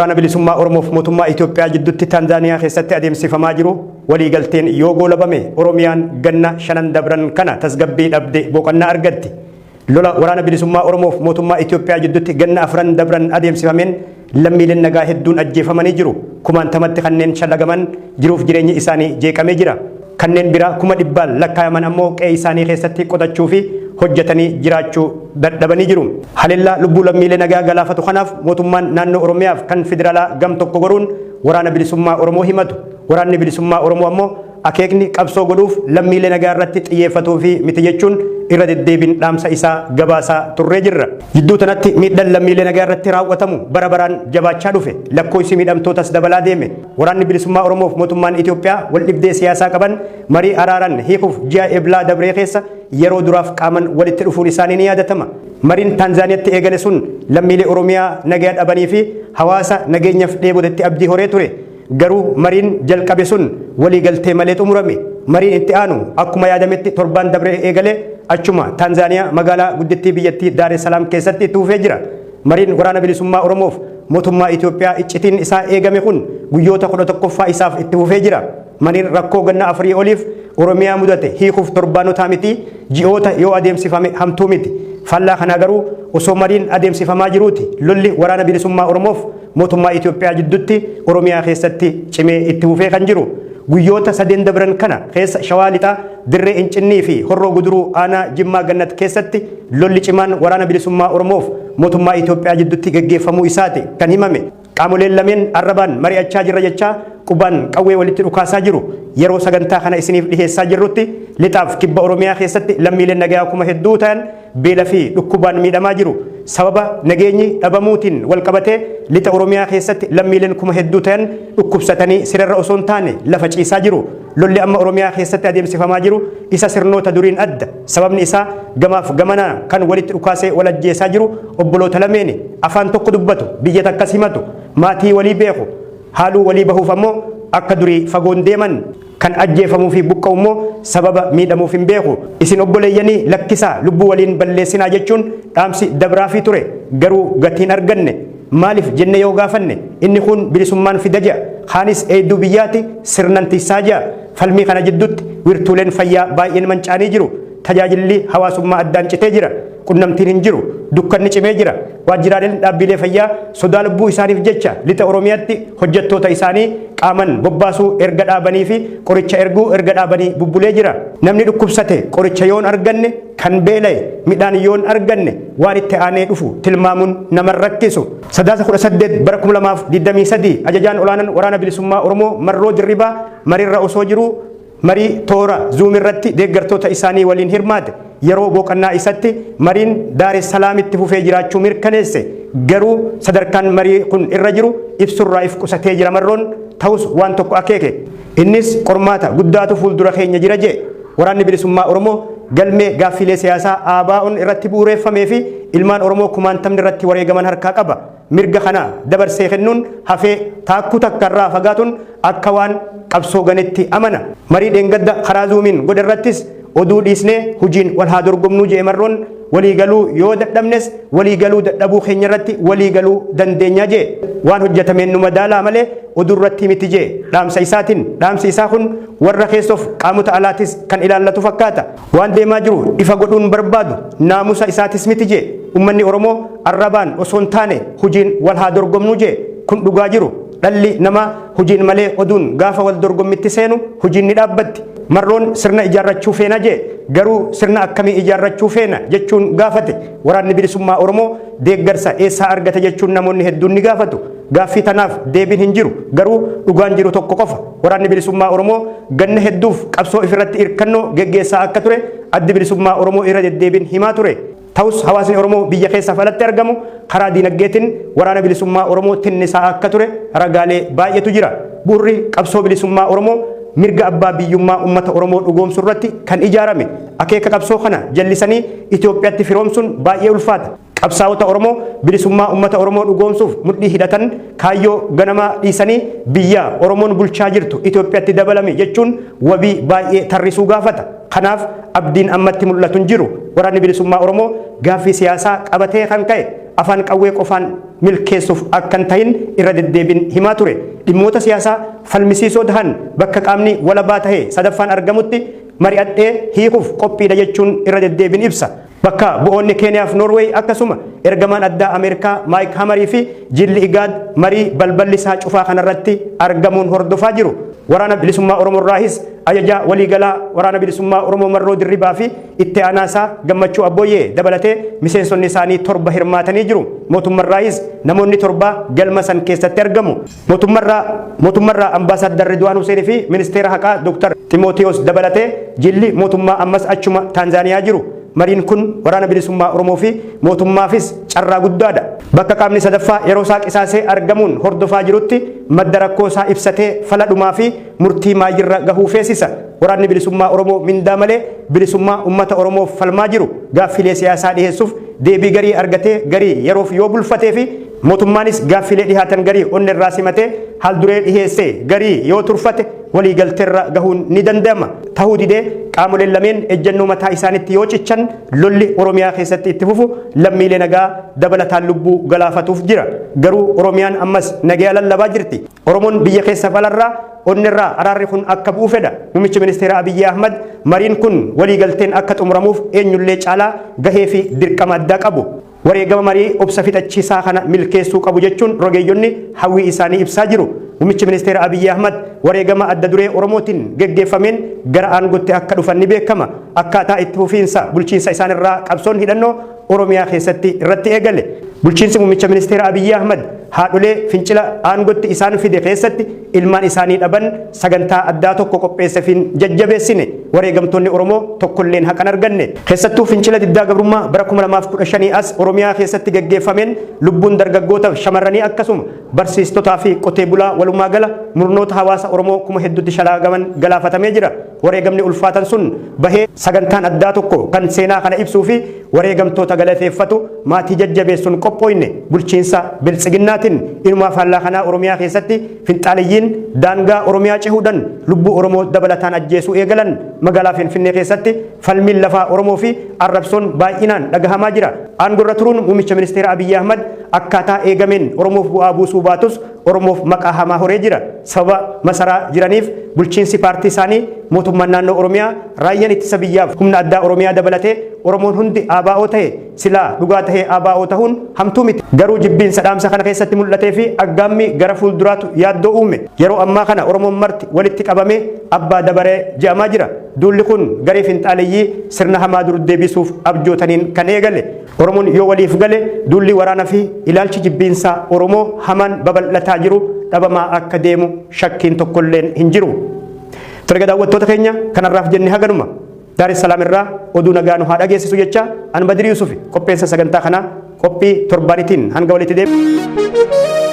Waraana Bilisummaa Oromoof mootummaa Itoophiyaa jidduutti Taanzaaniyaa keessatti adeemsifamaa jiru waliigalteen yoo goolabame Oromiyaan ganna shanan dabran kana tasgabbii dhabde boqonnaa argatti. Lola Waraana Bilisummaa Oromoof mootummaa Itoophiyaa jidduutti ganna afran dabran adeemsifameen lammiileen nagaa hedduun ajjeefamanii jiru. Kumaantamatti kanneen shallagaman jiruuf jireenyi isaanii jeeqamee jira. Kanneen biraa 100,000 lakkaayaman ammoo qe'ee isaanii keessatti qotachuu fi hojjetanii jiraachuu dadhabanii jiru. Haleellaa lubbuu lammiilee nagaa galaafatu kanaaf mootummaan naannoo Oromiyaaf kan federaalaa gam tokko goruun Waraana Bilisummaa Oromoo himatu. Waraanni Bilisummaa Oromoo ammoo akeekni qabsoo godhuuf lammiilee nagaa irratti xiyyeeffatuu fi miti jechuun irra deddeebiin dhaamsa isaa gabaasaa turree jirra. Jidduu tanatti miidhaan lammiilee nagaa irratti raawwatamu bara baraan jabaachaa dhufe. Lakkoofsi miidhamtootas dabalaa deeme. Waraanni Bilisummaa Oromoof mootummaan Itoophiyaa wal dhibdee siyaasaa qaban marii araaraan hiikuuf ji'a Eblaa dabree keessa yeroo duraaf qaaman walitti dhufuun isaanii ni yaadatama. Mariin Taanzaaniyaatti eegale sun lammiilee Oromiyaa nagaa dhabanii fi hawaasa nageenyaaf dheebotetti abdii horee ture. Garuu mariin jalqabe sun waliigaltee malee xumurame. Mariin itti aanu akkuma yaadametti torbaan dabree eegale achuma Taanzaaniyaa magaalaa guddittii biyyattii Daar es Salaam keessatti itti fufee jira. Mariin Waraana Bilisummaa Oromoof mootummaa Itoophiyaa iccitiin isaa eegame kun guyyoota 11ffaa isaaf itti fufee jira. Mariin rakkoo ganna afurii oliif Oromiyaa mudate hiikuuf torbaanotaa miti ji'oota yoo adeemsifame hamtuu miti. Faallaa kanaa garuu osoo mariin adeemsifamaa jiruuti lolli Waraana Bilisummaa Oromoof mootummaa Itoophiyaa jidduutti Oromiyaa keessatti cimee itti fufee kan jiru. Guyyoota sadeen dabran kana keessa Shawaa Lixaa Dirree Incinnii fi Horroo Guduruu aanaa Jimmaa Gannat keessatti lolli cimaan Waraana Bilisummaa Oromoof mootummaa Itoophiyaa jidduutti geggeeffamuu isaati kan himame. Qaamoleen lameen arrabaan mari'achaa jirra jechaa qubaan qawwee walitti dhukaasaa jiru. Yeroo sagantaa kana isiniif dhiheessaa jirrutti lixaaf kibba Oromiyaa keessatti lammiileen nagaa kuma hedduu ta'an beela fi dhukkubaan miidhamaa jiru. Sababa nageenyi dhabamuutiin wal qabatee lixa Oromiyaa keessatti lammiileen kuma hedduu ta'an dhukkubsatanii sirarra osoo hin taane lafa ciisaa jiru. Lolli amma Oromiyaa keessatti adeemsifamaa jiru isa sirnoota duriin adda. Sababni isaa gamaaf gamanaa kan walitti dhukaasee wal ajjeesaa jiru obboloota lameeni. Afaan tokko dubbatu, biyya takkas himatu, maatii walii beeku. Haaluu walii bahuuf ammoo akka durii fagoon deeman. Kan ajjeefamuu fi buqqa'u immoo sababa miidhamuuf hin beeku. Isin obboleeyyanii lakkisaa lubbuu waliin balleessinaa jechuun dhaamsi dabraafii ture. Garuu gatiin arganne. Maaliif jenne yoo gaafanne inni kun bilisummaan fida je'a. Kaanis eeyduu biyyaati sirnan tiksaa je'a. Falmii kana jidduutti wirtuuleen fayyaa baay'een manca'anii jiru. Tajaajilli hawaasummaa addaan citee jira. Qunnamtiin hin jiru. Dukkanni cimee jira. Waajjiraaleen dhaabbilee fayyaa sodaa lubbuu isaaniif jecha lixa Oromiyaatti hojjettoota isaanii qaaman bobbaasuu erga dhaabanii fi qoricha erguu erga dhaabanii bubbulee jira. Namni dhukkubsate qoricha yoon arganne, kan beela'e midhaan yoon arganne waan itti aanee dhufu tilmaamuun nama hin rakkisu. Sadaasa 18 bara 2023 ajajaan olaanan Waraana Bilisummaa Oromoo Marroo Dirribaa mariirra osoo jiruu marii toora Zoom irratti deeggartoota isaanii waliin hirmaate. Yeroo boqannaa isatti mariin Daar es Salaamitti fufee jiraachuu mirkaneesse. Garuu sadarkaan marii kun irra jiru ibsurraa if qusatee jira Marroon. Ta'us waan tokko akeeke. Innis qormaata guddaatu fuuldura keenya jira je'e. Waraanni Bilisummaa Oromoo galmee gaaffiilee siyaasaa ABOn irratti bu'ureeffamee fi ilmaan Oromoo kumaantamni irratti wareegaman harkaa qaba. Mirga kana dabarsee kennuun hafee taakkuu takka irraa fagaatuun akka waan qabsoo ganetti amana. Marii dheengadda karaa Zoomiin godhe irrattis oduu dhiisnee hujiin wal haa dorgomnuu je'e Marroon. Walii galuu yoo dadhabnes walii galuu dadhabuu keenya irratti walii galuu dandeenya je'e. Waan hojjatameen nu madaalaa malee oduu irratti miti je'e dhaamsa isaatiin. Dhaamsi isaa kun warra keessoof qaamota alaatis kan ilaallatu fakkaata. Waan deemaa jiru ifa godhuun barbaadu naamusa isaatis miti je'e. Ummanni Oromoo arrabaan osoo hin taane hujiin wal haa dorgomnuu je'e. Kun dhugaa jiru. Dhalli namaa hujiin malee oduun gaafa wal dorgommitti seenu hujiin ni dhaabbatti. Marroon sirna ijaarrachuu feena je'e. Garuu sirna akkamii ijaarrachuu feena jechuun gaafate. Waraanni Bilisummaa Oromoo deeggarsa eessaa argata jechuun namoonni hedduun ni gaafatu. Gaaffii tanaaf deebiin hin jiru. Garuu dhugaan jiru tokko qofa. Waraanni Bilisummaa Oromoo ganna hedduuf qabsoo ifirratti irkannoo geggeessaa akka ture Addi Bilisummaa Oromoo irra deddeebiin himaa ture. Ta'us hawaasni Oromoo biyya keessaaf alatti argamu karaa diinaggeetiin Waraana Bilisummaa Oromoo tinnisaa akka ture ragaalee baay'eetu jira. Bu'urri qabsoo bilisummaa Oromoo mirga abbaa biyyummaa ummata Oromoo dhugoomsuu irratti kan ijaarame. Akeeka qabsoo kana jallisanii Itoophiyaatti firoomsuun baay'ee ulfaata. Qabsaa'ota Oromoo bilisummaa ummata Oromoo dhugoomsuuf mudhii hidhatan kaayyoo ganamaa dhiisanii biyya Oromoon bulchaa jirtu Itoophiyaatti dabalami jechuun wabii baay'ee tarrisuu gaafata. Kanaaf abdiin ammatti mul'atu hin jiru. Waraanni Bilisummaa Oromoo gaaffii siyaasaa qabatee kan ka'e Afaan qawwee qofaan milkeessuuf akka hin tahin irra deddeebiin himaa ture. Dhimmoota siyaasaa falmisiisoo tahan bakka qaamni walabaa tahe sadaffaan argamutti mari'adhee hiikuuf qophiidha jechuun irra deddeebiin ibsa. Bakka bu'oonni Keeniyaaf Noorweey akkasuma ergamaan addaa Ameerikaa Maayik Hamarii fi jilli Igaad marii balballi isaa cufaa kanarratti argamuun hordofaa jiru. Waraana Bilisummaa Oromoo irraahis ajajaa waliigalaa Waraana Bilisummaa Oromoo Marroo Dirribaa fi itti aanaa isaa Gammachuu Abbooyyee dabalatee miseensonni isaanii 7 hirmaatanii jiru. Mootummarraahis namoonni 7 galma san keessatti argamu. Mootummarraa Ambaasaaddar Ridwaan Huseen fi Ministeera Haqaa Dr. Ximootiyoos dabalatee jilli mootummaa ammas achuma Taanzaaniyaa jiru. Mariin kun Waraana Bilisummaa Oromoo fi mootummaafis carraa guddaadha. Bakka qaamni sadaffaa yeroo isaa qisaasee argamuun hordofaa jirutti madda rakkoo isaa ibsatee fala dhumaa fi murtii maayyirra gahuu feesisa. Waraanni Bilisummaa Oromoo mindaa malee bilisummaa uummata Oromoof falmaa jiru gaaffilee siyaasaa dhiheessuuf deebii garii argatee garii yeroof yoo bulfatee fi mootummaanis gaaffilee dhihaatan garii onnee irraa simatee haal duree dhiheessee garii yoo turfate waliigalteerra gahuun ni danda'ama. Tahuu didee qaamoleen lameen ejjennoo mataa isaanitti yoo cichan lolli Oromiyaa keessatti itti fufu lammiilee nagaa dabalataan lubbuu galaafatuuf jira. Garuu Oromiyaan ammas nagaya lallabaa jirti. Oromoon biyya keessa balarraa onnirraa araarri kun akka bu'u fedha. Muummichi ministeera Abiyyi Ahmad mariin kun waliigalteen akka xumuramuuf eenyullee caalaa gahee fi dirqama addaa qabu. Wareegama marii obsa fixachiisaa kana milkeessuu qabu jechuun rogeeyyonni hawwii isaanii ibsaa jiru. Muummichi ministeera Abiyyi Ahmad wareegama adda duree Oromootiin geggeeffameen gara aangootti akka dhufan ni beekama. Akkaataa itti fufiinsa bulchiinsa isaanirraa qabsoon hidhannoo Oromiyaa keessatti irratti eegale. Bulchiinsi muummicha ministeera Abiyyi Ahmad haadholee fincila aangootti isaan fide keessatti ilmaan isaanii dhaban sagantaa addaa tokko qopheesseefiin jajjabeessine. Wareegamtoonni Oromoo tokkolleen haqan arganne. Keessattuu fincila diddaa gabrummaa bara 2015 as Oromiyaa keessatti geggeeffameen lubbuun dargaggootaaf shamarranii akkasuma barsiistotaa fi qotee bulaa walumaa gala murnoota hawaasa Oromoo kuma hedduutti shalaagaman galaafatamee jira. Wareegamni ulfaatan sun bahee sagantaan addaa tokko kan seenaa kana ibsuu fi wareegamtoota galateeffatu maatii jajjabeessuun qophooyne bulchiinsa biltsiginnaatiin inumaa faallaa kanaa Oromiyaa keessatti finxaaliyyiin daangaa Oromiyaa cehuudhaan lubbuu Oromoo dabalataan ajjeesuu eegalan. Magaalaa Finfinnee keessatti falmiin lafaa Oromoo fi arrabsoon baay'inaan dhagahamaa jira. Aangorra turuun muummicha ministeera Abiyyi Ahmad akkaataa eegameen Oromoof bu'aa buusuu baatus Oromoof maqaa hamaa horee jira. Sababa masaraa jiraniif bulchiinsi paartii isaanii mootummaan naannoo Oromiyaa raayyaan ittisa biyyaaf humna addaa Oromiyaa dabalatee Oromoon hundi ABO ta'e silaa dhugaa ta'ee ABO ta'uun hamtuu miti. Garuu jibbiinsa dhaamsa kana keessatti mul'atee fi aggaammi gara fuulduraatu yaaddoo uume. Yeroo ammaa kana Oromoon marti walitti qabamee abbaa dabaree je'amaa jira. Duulli kun garee finxaaleyyii sirna hamaa dur deebisuuf abjootaniin kan eegale. Oromoon yoo waliif gale duulli waraana fi ilaalchi jibbiinsaa Oromoo hamaan babal'ataa jiru dhabamaa akka deemu shakkiin tokkolleen hin jiru. Tole daawwattoota keenya kanarraaf jenne haganuma. Daar es Salaam irraa oduu nagaa nu haa dhageessisu jecha an Badrii Yusufi qopheessa sagantaa kanaa qophii torbaanitiin hanga walitti deebi'u.